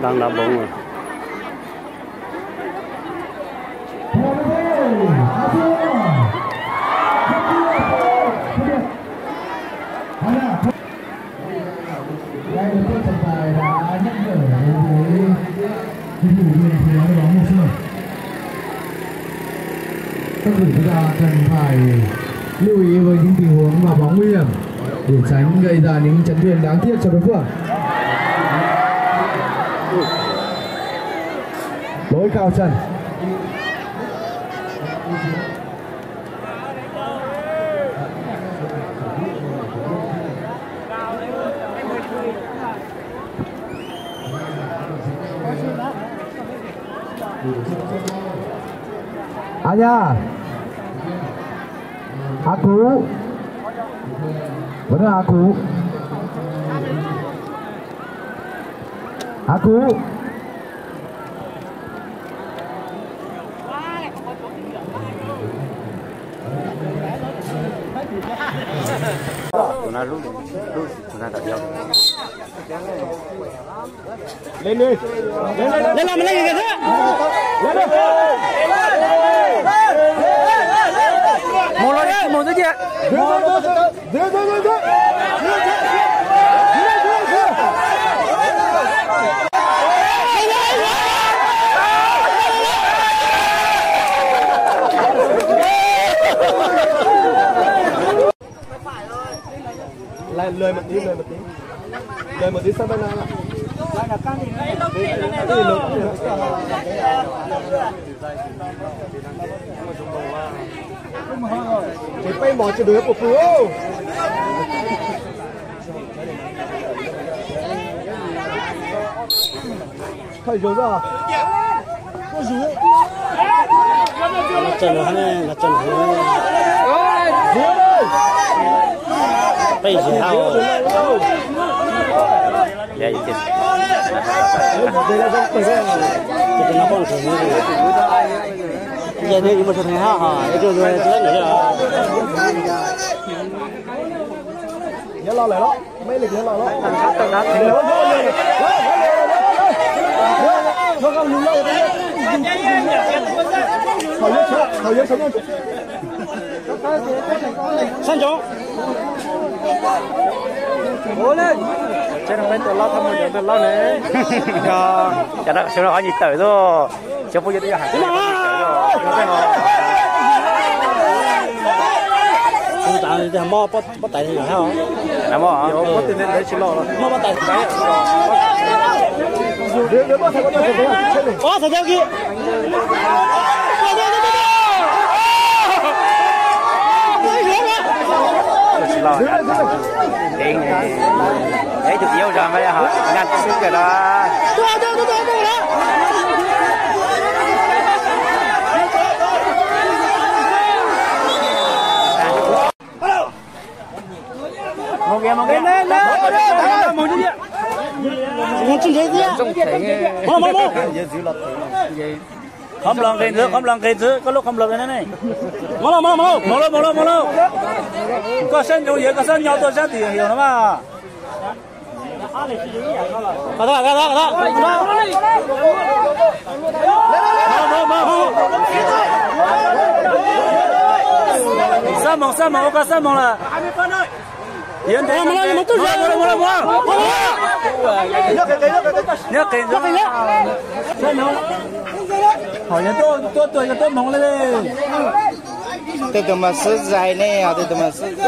Đang đá bóng rồi. Đây là phút trọng tài đã nhắc nhở đối với cầu thủ Huyền Thế và Ngô Sương. Các cầu thủ chúng ta cần phải lưu ý với những tình huống mà bóng nguy hiểm để tránh gây ra những chấn thương đáng tiếc cho đối phương. Lỗi cào chân. A Nha. A Cú. Vẫn là A Cú. A Cú. Lên đi. Lên đi. Lên làm lên kìa. Một lượt đi, một lượt đi. Lười một tí, lười một tí. Lười một tí, sắp bay nào ạ? Ces peb mos tsis dua puas pw. Thawj zaug. Nó trơn hab, nó trơn hab. Peb zim hab. Ces no poj ntxoog. Ces no yuav mus tsis hab hos, yuav tsis tsis lab nws. Nyob los lawm los, mej li nyob los los. Sab ntsoov. Tsheb no peb tus laub thab mus cov tus laub ne. Cov no xyov qhov nyuag tawm xwb. Cov phooj ywg twb yog hais. Pob tais Ib tug iab zog mas yog nyaj xwb kawg na. Qhov nplos nqis ntxiv, qhov nplos nqis ntxiv, koj lub qhov nplos ne. Mus lauj, mus lauj, mus lauj. Koj saib ntsoov yawg, koj xav nyo tuaj sab tim no mas. Xab moos, xab moos, ua koj xab moos lawm. Yog ntev, nyob qis, nyob qis, nyob qis. Thaum yog tuaj tuaj yog tuaj moov li. Tej tus mas xwb zais ne, tej tus mas xwb.